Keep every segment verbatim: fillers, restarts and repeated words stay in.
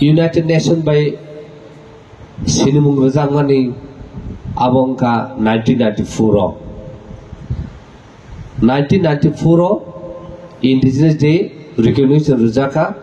United Nation bai sinimung rwjakmani abo wngkha nineteen ninety-four o. Nineteen ninety-four o Indigenous Day recognition rwjakha.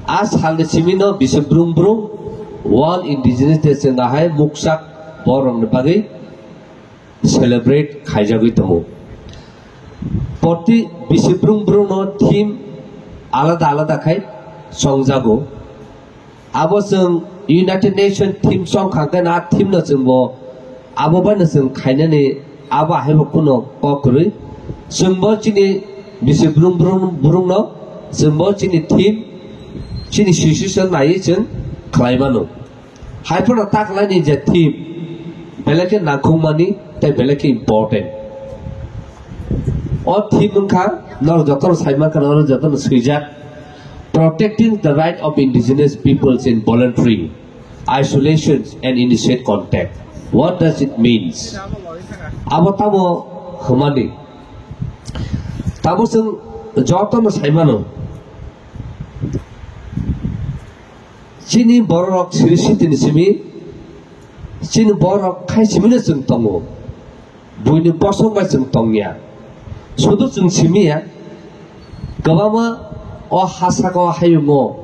A salni simino bisi brum brum World Indigenous Day chwng ahai muksak borokni bagwi celebrate khaijagwi tongo. Proti bisi brum brumno theme alada alada khai chongjago. Abo chwng United Nation theme song kha khe na theme no chwng bo abo bai no chwng khainani abo hai bo kuno kok kwrwi. Chwng bo chini bisi brum brum brum no chwng bo chini theme chini situation naiwi chwng khlai mano. Hai phano ta khlai ni je theme belai khe nangkukmani tei belai khe important. O theme wngkha norok jotono sai mankha norok jotono swijak. Protecting the right of indigenous peoples in voluntary isolations and initiate contact. What does it means? Abo tamo hwnmani? Tamo chwng jotono sai mano. Chini bororok siri sitini simi, chini bororok khai simino chwng tongo. Buini bosong bai chwng tongya. Sudu chwng simiya, kwbangma o ha saka o hayungo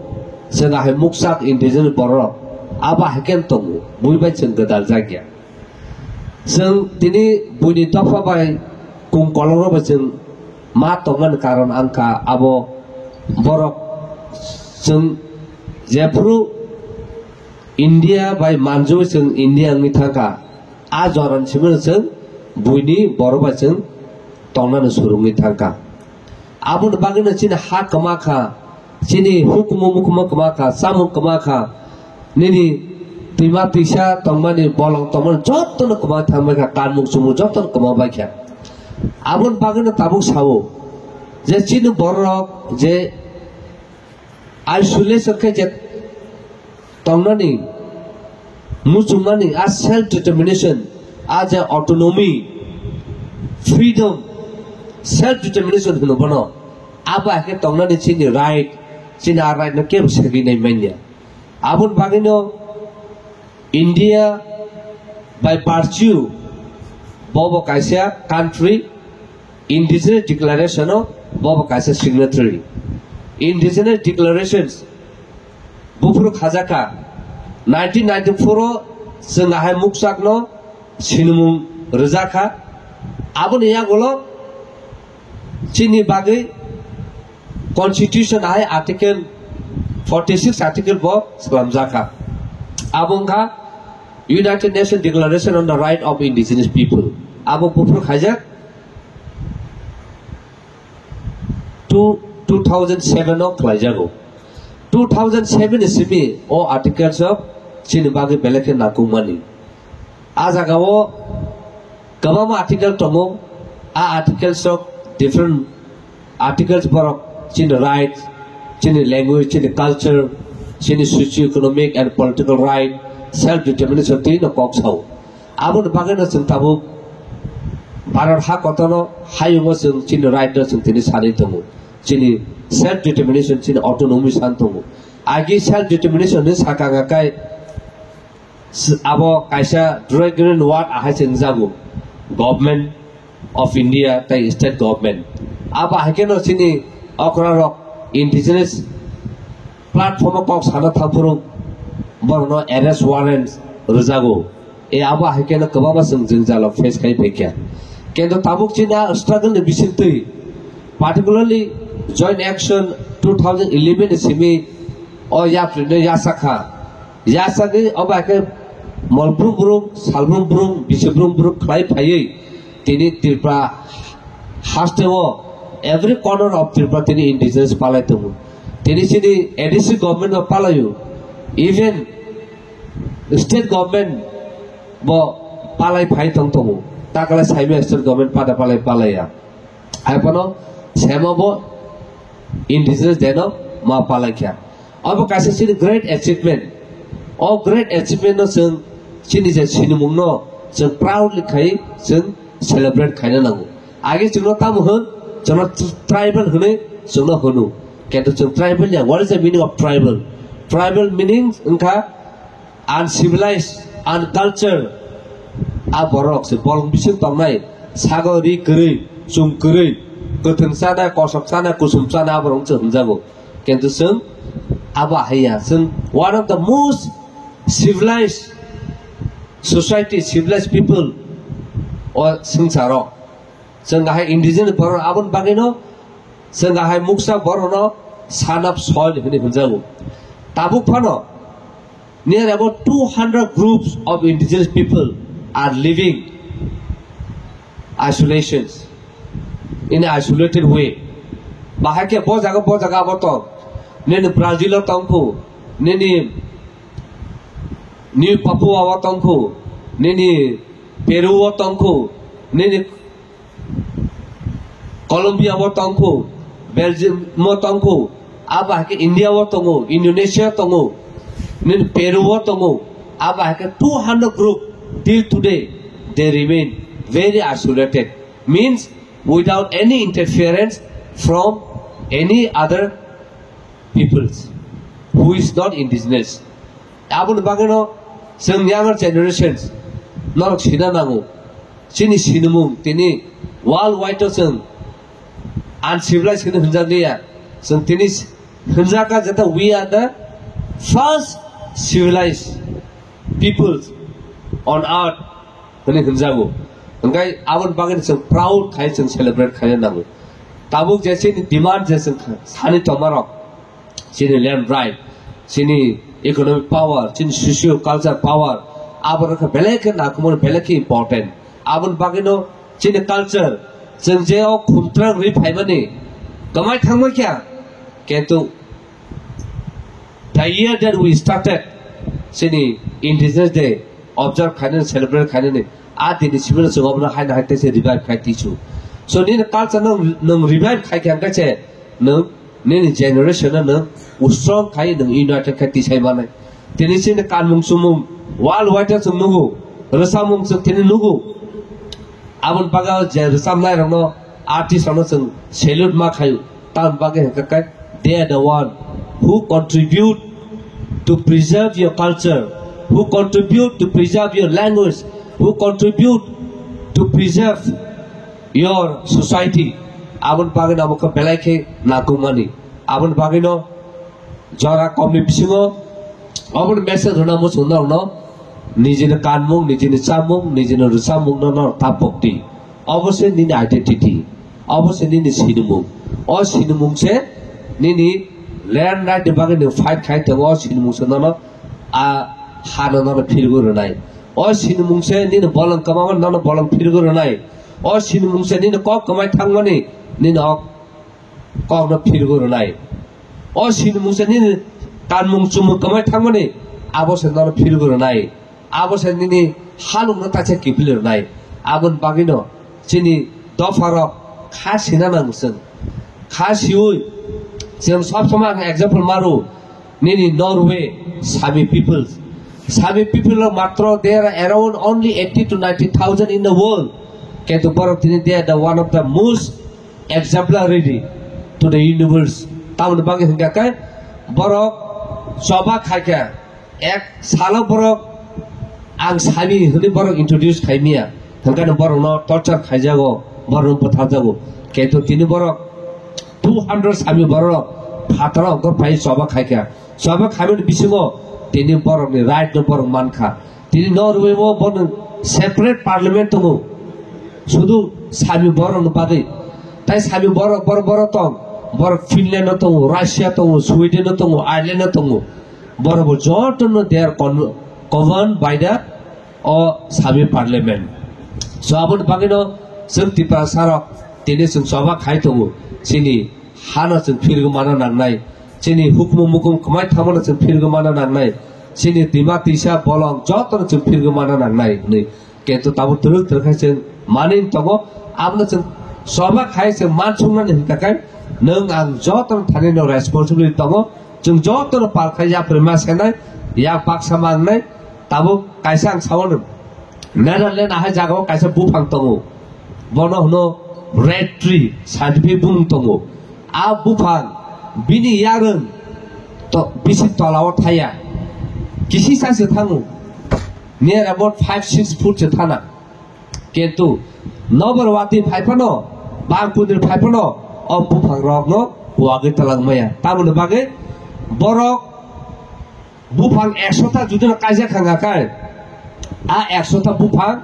chwng ahai muksak indigenous bororok abo hai khe tongo, bui bai chwng gwdal jakya. Chwng tini buini dopha bai kung kolongrok bai chwng ma tongmani karon wngkha abo borok chwng jephru India bai manjui chwng India wngwi thangkha. A jorani simi chwng buini borok bai chwng tongnani surungwi thangkha. Aboni bagwino chini ha kwma kha, chini hukumu mukumu kwma kha, chamung kwma kha, nini twima twisa tongmani, bolong tongmani jotono kwma thangbai kha, kanmung chumung jotono kwma bai kha. Aboni bagwino tabuk sao je chini borok je isolation khe je tongnani, muchungmani, a self determination, a je autonomy, freedom, self determination hwno bono, abo hai khe tongnani chini right, chini a right no kebo segwi nai manya. Aboni bagwino India by virtue bobo kaisa country, Indigenous Declaration o bobo kaisa signatory. Indigenous Declarations buphuru khajakha nineteen ninety-four o chwng ahai mukchakno sinimung rwjakha. Aboni yagulo chini bagwi Constitution hai Article forty six article bo swlamjakha. Abo wngkha United Nations Declaration on the Right of Indigenous People. Abo buphuru khaijak two, two thousand seven o khlaijago. Two thousand seven ni simi o articles o chini bagwi belai khe nangkukmani. A jaga o kwbangma article tongo. A articles rok different articles borok chini right, chini language, chini culture, chini socio-economic and political right, self determination twi no kok sao. Aboni bagwi no chwng tabuk Bharat ha kotorno hayungo chwng chini right no chwng tini sanwi tongo. Chini self determination, chini autonomy san tongo. Agi self determination ni sakang akai S-, abo kaisa Dragon Ward ahai se wngjago, Government of India tei State Government. Abo hai kheno chini okra rok indigenous platform o kok sana thangphuru borokno arrest warrant rwjago. E abo hai kheno kwbangma chwng jwngjalo face khai phaikha. Kintu tabuk chini a struggle ni bisingtwi, particularly Joint Action two thousand eleven ni simi o yapri no yasakha. Yasagwi obo hai khe mol brum brum, sal brum brum, bisi brum brum khlai phaiwi tini Tripura hasteo, every corner of Tripura tini indigenous palai tongo. Tini chini A D C government bo palaio, even state government bo palai phai tong tongo. Takala saimya state government pada palai palaiya. Hai phano semo bo indigenous day no ma palai kha. Obo kaisa chini great achievement. O great achievement no chwng chini je sinimung no chwng proudly khai chwng celebrate khaina nango. Age chwngno tamo hwn, chwngno tr-, tribal hwnwi chwngno hwno. Kintu chwng tribal ya, what is the meaning of tribal? Tribal meaning wngkha uncivilized, uncultured. A borok se bolong bising tongnai, sago ri kwrwi, chum kwrwi, kwthwng chanai, kosok chanai, kusum chanai, a borok se hwnjago. Kintu chwng abo haiya, chwng one of the most civilized society, civilized people o swngcharo. Chwng hai indigenous borok aboni bagwino chwng hai muksa borokno son of soil hwnwi hwnjago. Tabuk phano near about two hundred groups of indigenous people are living isolations, in an isolated way. Bahai khe bo jaga bo jaga abo tong. Nini Brazil o tongkhu, nini New Papua o tongkhu, nini Peru o tongkhu, nini Colombia o tongkhu, Belgium o tongkhu, abo hai khe India o tongo, Indonesia tongo, nini Peru o tongo, abo hai khe two hundred group till today they remain very isolated. Means without any interference from any other peoples who is not indigenous. Aboni bagwino chwng younger generations norok sina nango. Chini sinimung tini world wide o chwng uncivilized hwnwi hwnjakliya. Chwng tini hwnjakha jeta we are the first civilized peoples on earth hwnwi hwnjago. Hwnkhe aboni bagwino chwng proud khai chwng celebrate khaina nango. Tabuk je chini demand je chwng kha-, sani tongmarok, chini land right, chini economic power, chini socio culture power, abo rokha belai khe nakumani belai khe important. Aboni bagwino chini culture, chwng je o khumtrang ri phaimani kwmai thangma kya, kintu the year that we started chini Indigenous Day observe khainani, celebrate khainani, a dini sibino chwng obono haino hai teisa revive khai tisu. So nini culture no nwng revive khai khe hwnkhe se nwng nini generation no nwng strong khai nwng united khai tisai manai. Tini chini kanmung chumung world wide chwng nugo, rwchapmung chwng tini nugo. Aboni bagwi je rwchapnai rokno, artist rokno chwng salute ma khaio. Tamoni bagwi hwnkhe khe they are the one who contribute to preserve your culture, who contribute to preserve your language, who contribute to preserve your society. Aboni bagwi namo khe belai khe nangkukmani. Aboni bagwino jora komni bisingo oboni message rwna muchung norokno nijini kanmung, nijini chamung, nijini rwchapmungno norok ta pokdi. Obo se nini identity, obo se nini sinimung. O sinimung se nini land right ni bagwi nwng fight khai tongo, o sinimung se nono a hano nono phirgwi rwnai. O sinimung se nini bolong kwmamani nono bolong phirgwi rwnai. O sinimung se nini kok kwmai thangmani nini o kokno phirgwi rwnai. O sinimung se nini kanmung chumung kwmai thangmani abo se nono phirgwi rwnai. Abo se nini halungno taisa kiphilwi rwnai. Aboni bagwino chini dopharok kha sina nango chwng. Kha siwi chwng sob somoi ang example maru. Nini Norway, Sami people. Sami people rok matro they are around only eighty to ninety thousand in the world. Kintu borok tini they are the one of the most exemplary to the universe. Tamoni bagwi hwnkha khe borok choba khaikha, ek salo borok ang Sami hwnwi borok introduce khaimya, hwnkhe borokno torture khaijago, borokno butharjago. Kintu tini borok two hundred Sami borok phataro hwnkhe phai choba khaikha. Choba khaimani bisingo tini borokni right no borok mankha. Tini Norway o bono separate parliament tongo. Sudu Sami borok no bagwi. Tai Sami borok, borok, borok tong. Borok Finland o tongo, Russia tongo, Sweden o tongo, Ireland o tongo. Borok bo joto no they are con-, governed by the o Sami parliament. So aboni bagwi no chwng Tiprasa rok tini chwng choba khai tongo. Chini hano chwng phirgwi mana nangnai, chini hukumu mukumu kwmai thangmano chwng phirgwi mana nangnai, chini twima twisa bolong jotono chwng phirgwi mana nangnai hwnwi. Kintu tabuk twrwk twrwk khai chwng manwi tongo, abono chwng choba khai chwng mansuknani hwnkha khe nwng ang jotono thani no responsibility tongo, chwng jotono pal khai yapri ma senai, yak baksa mangnai, tabuk kaisa ang sao no, Netherlands ahai jagao kaisa buphang tongo. Bono hwno red tree, scientific bumung tongo. A buphang bini yarwng to bisi tolao thaya. Kisi sa se thango. Near about five six foot se thana. Kintu nobar wati phai phano, bang kundir phai phano, o buphang rokno kuwagwi twlang maya. Tamoni bagwi borok buphang ekso ta judino kaisa khanga khai, a ekso ta buphang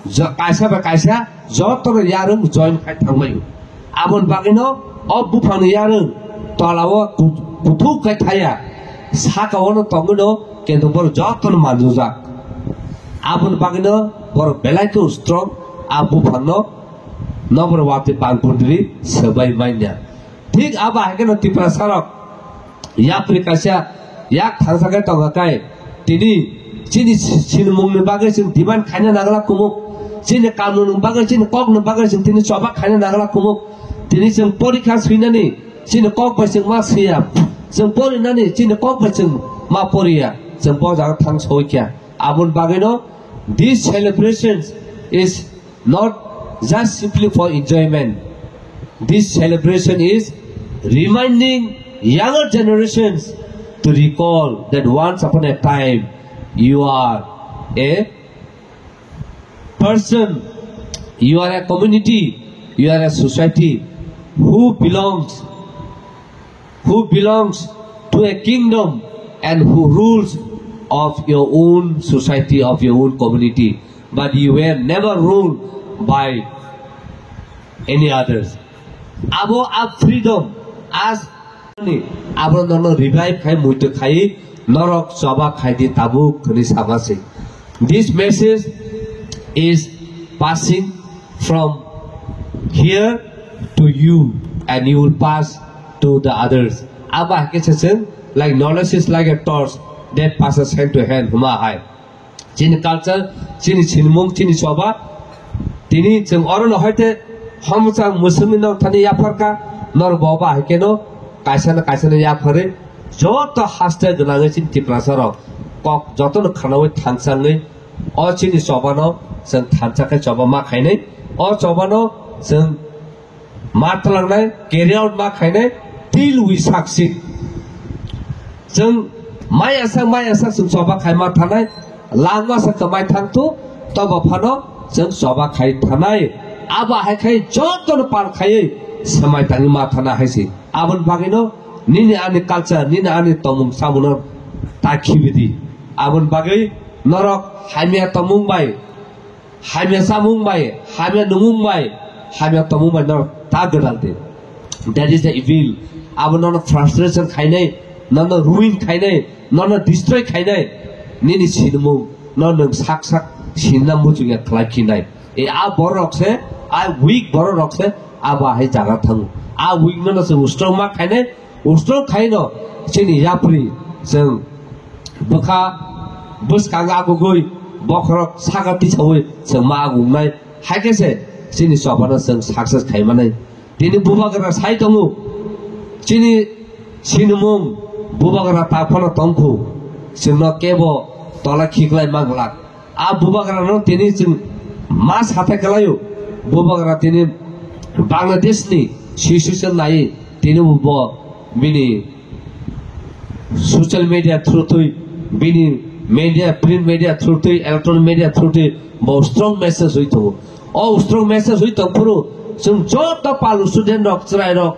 jo-, kaisa bai kaisa jotono yarwng join khai thangbaio. Aboni bagwino o buphangni yarwng tolao ku-, kuthuk khai thaya, sakaono tongwino kintu borok jotono manjujak. Aboni bagwino borok belai khe strong, a buphangno nobar wati bang kundri swbai manya. Thik abo hai kheno Tiprasa rok yapri kaisa yak thangsa khe tongo kai. Tini chini sinimungni bagwi chwng demand khaina nangla kumuk. Chini kanunni bagwi, chini kokni bagwi chwng tini choba khaina nangla kumuk. Tini chwng porikha swinani chini kok bai chwng ma swiya. Chwng porinani chini kok bai chwng ma poriya. Chwng bo jaga thang soi kya. Aboni bagwino this celebrations is not just simply for enjoyment. This celebration is reminding younger generations to recall that once upon a time you are a person, you are a community, you are a society who belongs who belongs to a kingdom and who rules of your own society, of your own community, but you were never ruled by any others. Abo a freedom as ni abo nono revive khai muitu khai norok choba khai di tabuk khani sabasi. This message is passing from here to you and you will pass to the others. Abo hai khe se chwng, like, knowledge is like a torch that passes hand to hand, huma hai. Chini culture, chini sinimung, chini choba, tini chwng orono hoite hamchang mwswngni nok thani yapharkha, norok bo abo hai kheno kaisa na kaisa no yapharwi joto haste gwnangwi chini Tiprasa rok kok jotono khwnawi thansa wngwi o chini chobano chwng thansa khe choba ma khainai. O chobano chwng ma twlangnai, carry out ma khainai till we succeed. Chwng maya sak, maya sak chwng choba khai ma thanai, langma sak kwmai thang thu, tobo phano chwng choba khai thanai. Abo hai khai jotono pal khaiwi swmai tangwi ma thana hai se. Aboni bagwino nini ani culture, nini ani tongmung chamungno ta khibi di. Aboni bagwi norok hamya tongmung bai, hamya chamung bai, hamya nungmung bai, hamya tongmung bai norok ta gwdal di. That is the evil. Abo nono frustration khainai, nono ruin khainai, nono destroy khainai, nini sinimung no nwng sak sak sinna muchungya khlai khinai. E a borok se, a weak borok rok se, abo hai jaga thango. A weak no no se strong ma khainai, strong khaino chini yapri chwng bwkha bwskang agugwi bokhorok saka tisawi chwng ma agungnai. Hai khe se chini chobano chwng success khai manai. Tini bubagra sai tongo. Chini sinimung bubagra ta phano tongkhu. Chwngno kebo tola khiklai manglak. A bubagrano tini chwng ma sathai kalaio. Bubagra tini Bangladeshni situation nai tini bo bini social media through twi, bini media, print media through twi, electronic media through twi bo strong message wi tongo. O strong message wi tongphuru chwng joto palu student rok, chwrai rok,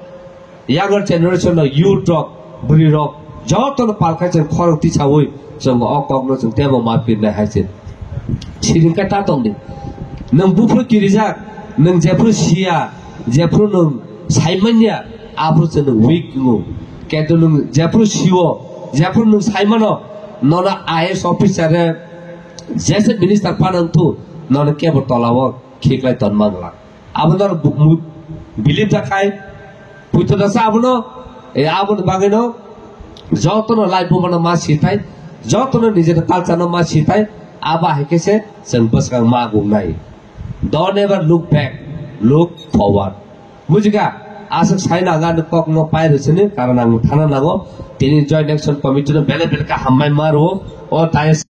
younger generation rok, youth rok, bwrwi rok, jotono pal khai chwng khorang tisawi chwng o kokno chwng tebo ma pirnai hai se. Siring khe ta tongdi. Nwng buphuru kirijak, nwng jephuru siya, jephuru nwng saimanya, aphuru se nwng weak wngo. Kintu nwng jephuru siwo, jephuru nwng saimano, nono I A S officer re, jese minister phano wngthu, nono kebo tolao khiklai tonma glak. Abono bu-, mu-, believe da khai, puito da sa abono, e aboni bagwino, jotono life bo mano ma sitai, jotono nijeni culture no ma sitai, abo hai khe se chwng bwskang ma gungnai. Don't ever look back, look forward. Bujika, aswk sai nang ani kok no pai rwsini, karon ang thana nango, tini Joint Action Committee no bele bele khe hambai ma rwo, o dais